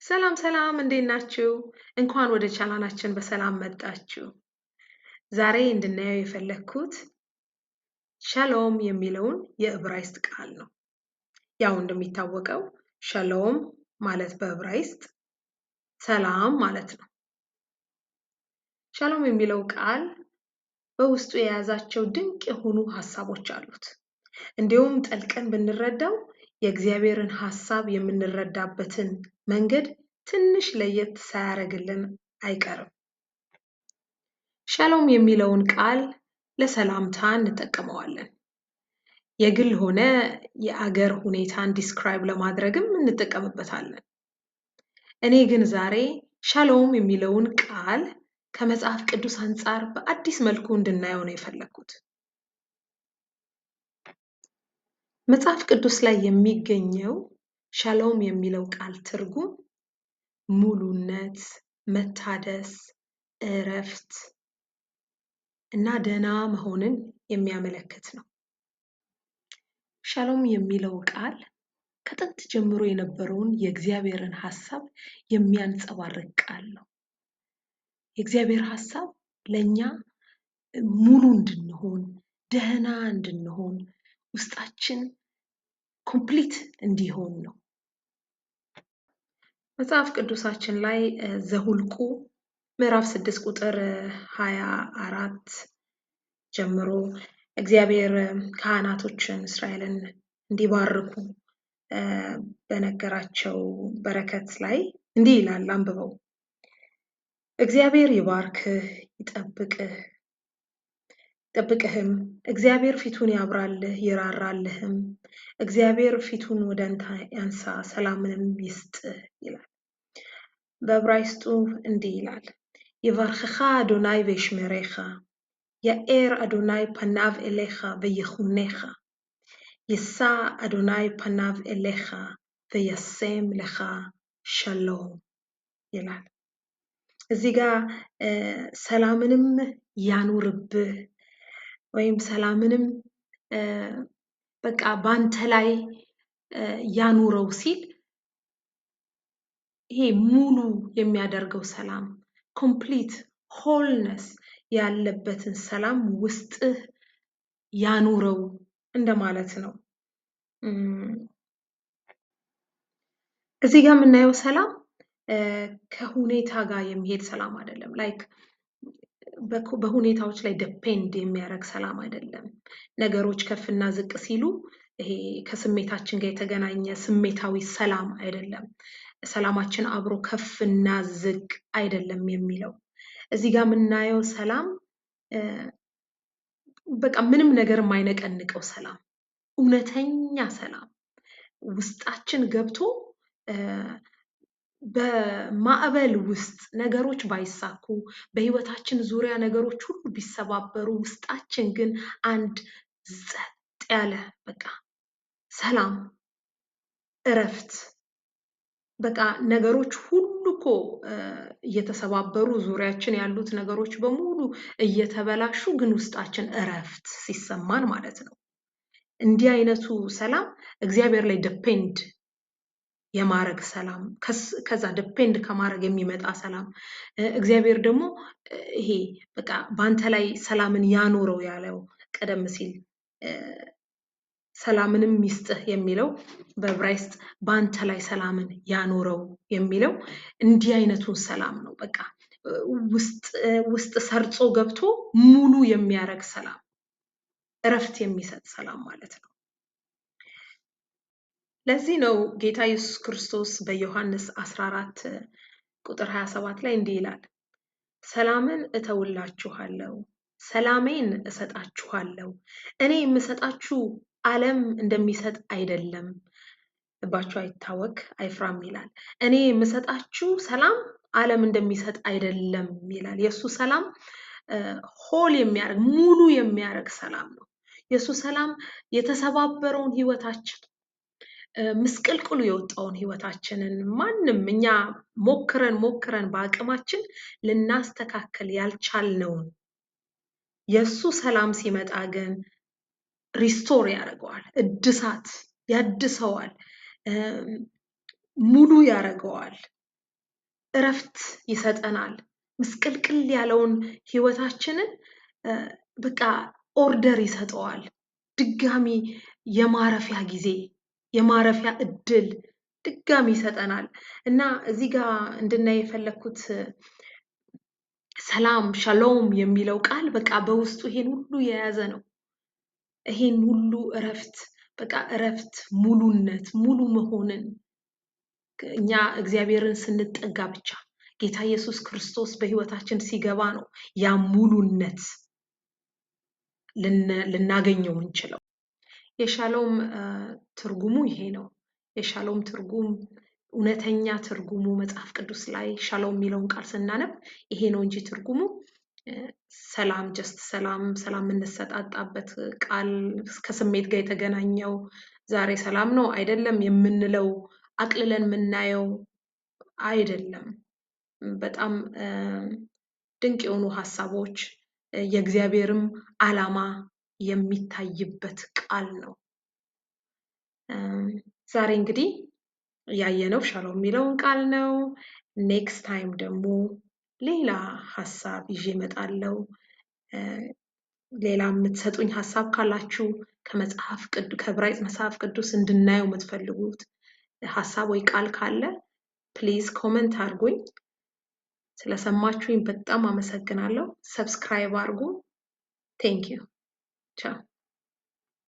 ሰላም ሰላም፣ እንዴት ናችሁ? እንኳን ወደ ቻናላችን በሰላም መጣችሁ። ዛሬ እንድናየው የፈለግኩት ሻሎም የሚለውን የዕብራይስጥ ቃል ነው። ያው እንደሚታወቀው ሻሎም ማለት በዕብራይስጥ ሰላም ማለት ነው። ሻሎም የሚለው ቃል በውስጡ የያዛቸው ድንቅ የሆኑ ሀሳቦች አሉት። እንዲሁም ጠልቀን ብንረዳው የእግዚአብሔርን ሀሳብ የምንረዳበትን መንገድ ትንሽ ለየት ሳያደርግልን አይቀርም። ሻሎም የሚለውን ቃል ለሰላምታ እንጠቀመዋለን። የግል ሆነ የአገር ሁኔታን describe ለማድረግም እንጠቀምበታለን። እኔ ግን ዛሬ ሻሎም የሚለውን ቃል ከመጽሐፍ ቅዱስ አንጻር በአዲስ መልኩ እንድናየው ነው የፈለግኩት። መጽሐፍ ቅዱስ ላይ የሚገኘው ሻሎም የሚለው ቃል ትርጉም ሙሉነት፣ መታደስ፣ እረፍት እና ደህና መሆንን የሚያመለክት ነው። ሻሎም የሚለው ቃል ከጥንት ጀምሮ የነበረውን የእግዚአብሔርን ሀሳብ የሚያንጸባርቅ ቃል ነው። የእግዚአብሔር ሀሳብ ለእኛ ሙሉ እንድንሆን፣ ደህና እንድንሆን፣ ውስጣችን complete እንዲሆን ነው። መጽሐፍ ቅዱሳችን ላይ ዘሁልቁ ምዕራፍ 6 ቁጥር 24 ጀምሮ እግዚአብሔር ካህናቶችን እስራኤልን እንዲባርኩ በነገራቸው በረከት ላይ እንዲህ ይላል፣ አንብበው። እግዚአብሔር ይባርክህ ይጠብቅህ ይጠብቅህም፣ እግዚአብሔር ፊቱን ያብራልህ ይራራልህም፣ እግዚአብሔር ፊቱን ወደ አንተ ያንሳ ሰላምንም ይስጥህ ይላል። በዕብራይስጡ እንዲህ ይላል፣ יברכך אדוני וישמרך, יאר אדוני פניו אליך ויחונך, ישא אדוני פניו אליך וישם לך שלום ይላል። እዚህ ጋር ሰላምንም ያኑርብህ ወይም ሰላምንም በቃ ባንተ ላይ ያኑረው ሲል ይሄ ሙሉ የሚያደርገው ሰላም complete wholeness ያለበትን ሰላም ውስጥህ ያኑረው እንደማለት ነው። እዚህ ጋር የምናየው ሰላም ከሁኔታ ጋር የሚሄድ ሰላም አይደለም። Like በሁኔታዎች ላይ depend የሚያደርግ ሰላም አይደለም። ነገሮች ከፍና ዝቅ ሲሉ ይሄ ከስሜታችን ጋር የተገናኘ ስሜታዊ ሰላም አይደለም። ሰላማችን አብሮ ከፍና ዝቅ አይደለም የሚለው። እዚህ ጋር የምናየው ሰላም በቃ ምንም ነገር የማይነቀንቀው ሰላም፣ እውነተኛ ሰላም ውስጣችን ገብቶ በማዕበል ውስጥ ነገሮች ባይሳኩ፣ በህይወታችን ዙሪያ ነገሮች ሁሉ ቢሰባበሩ፣ ውስጣችን ግን አንድ ጸጥ ያለ በቃ ሰላም፣ እረፍት፣ በቃ ነገሮች ሁሉ እኮ እየተሰባበሩ ዙሪያችን ያሉት ነገሮች በሙሉ እየተበላሹ ግን ውስጣችን እረፍት ሲሰማን ማለት ነው። እንዲህ አይነቱ ሰላም እግዚአብሔር ላይ depend የማረግ ሰላም፣ ከዛ depend ከማድረግ የሚመጣ ሰላም፣ እግዚአብሔር ደግሞ ይሄ በቃ በአንተ ላይ ሰላምን ያኖረው ያለው ቀደም ሲል ሰላምንም ይስጥህ የሚለው በዕብራይስጥ በአንተ ላይ ሰላምን ያኖረው የሚለው እንዲህ አይነቱን ሰላም ነው። በቃ ውስጥ ሰርጾ ገብቶ ሙሉ የሚያደርግ ሰላም፣ እረፍት የሚሰጥ ሰላም ማለት ነው። ለዚህ ነው ጌታ ኢየሱስ ክርስቶስ በዮሐንስ 14 ቁጥር 27 ላይ እንዲህ ይላል፣ ሰላምን እተውላችኋለሁ፣ ሰላሜን እሰጣችኋለሁ፣ እኔ የምሰጣችሁ ዓለም እንደሚሰጥ አይደለም፣ ልባችሁ አይታወክ አይፍራም ይላል። እኔ የምሰጣችሁ ሰላም ዓለም እንደሚሰጥ አይደለም ይላል። የእሱ ሰላም whole የሚያደርግ ሙሉ የሚያደርግ ሰላም ነው። የእሱ ሰላም የተሰባበረውን ህይወታችን፣ ምስቅልቅሉ የወጣውን ህይወታችንን ማንም እኛ ሞክረን ሞክረን በአቅማችን ልናስተካከል ያልቻልነውን የእሱ ሰላም ሲመጣ ግን restore ያደርገዋል። እድሳት ያድሰዋል፣ ሙሉ ያደርገዋል። እረፍት ይሰጠናል። ምስቅልቅል ያለውን ህይወታችንን በቃ order ይሰጠዋል። ድጋሚ የማረፊያ ጊዜ፣ የማረፊያ እድል ድጋሚ ይሰጠናል። እና እዚህ ጋር እንድናይ የፈለግኩት ሰላም፣ ሻሎም የሚለው ቃል በቃ በውስጡ ይሄን ሁሉ የያዘ ነው። ይሄን ሁሉ እረፍት፣ በቃ እረፍት፣ ሙሉነት፣ ሙሉ መሆንን እኛ እግዚአብሔርን ስንጠጋ ብቻ፣ ጌታ ኢየሱስ ክርስቶስ በህይወታችን ሲገባ ነው ያ ሙሉነት ልናገኘው የምንችለው። የሻሎም ትርጉሙ ይሄ ነው። የሻሎም ትርጉም፣ እውነተኛ ትርጉሙ መጽሐፍ ቅዱስ ላይ ሻሎም የሚለውን ቃል ስናነብ ይሄ ነው እንጂ ትርጉሙ ሰላም፣ just ሰላም ሰላም የምንሰጣጣበት ቃል፣ ከስሜት ጋር የተገናኘው፣ ዛሬ ሰላም ነው አይደለም የምንለው፣ አቅልለን የምናየው አይደለም። በጣም ድንቅ የሆኑ ሀሳቦች፣ የእግዚአብሔርም ዓላማ የሚታይበት ቃል ነው። ዛሬ እንግዲህ ያየነው ሻሎም የሚለውን ቃል ነው። Next time ደግሞ ሌላ ሀሳብ ይዤ እመጣለሁ። ሌላ የምትሰጡኝ ሀሳብ ካላችሁ፣ ከመጽሐፍ ከዕብራይስጥ መጽሐፍ ቅዱስ እንድናየው የምትፈልጉት ሀሳብ ወይ ቃል ካለ please comment አድርጉኝ። ስለሰማችሁኝ በጣም አመሰግናለሁ። Subscribe አድርጉ። Thank you። ቻው።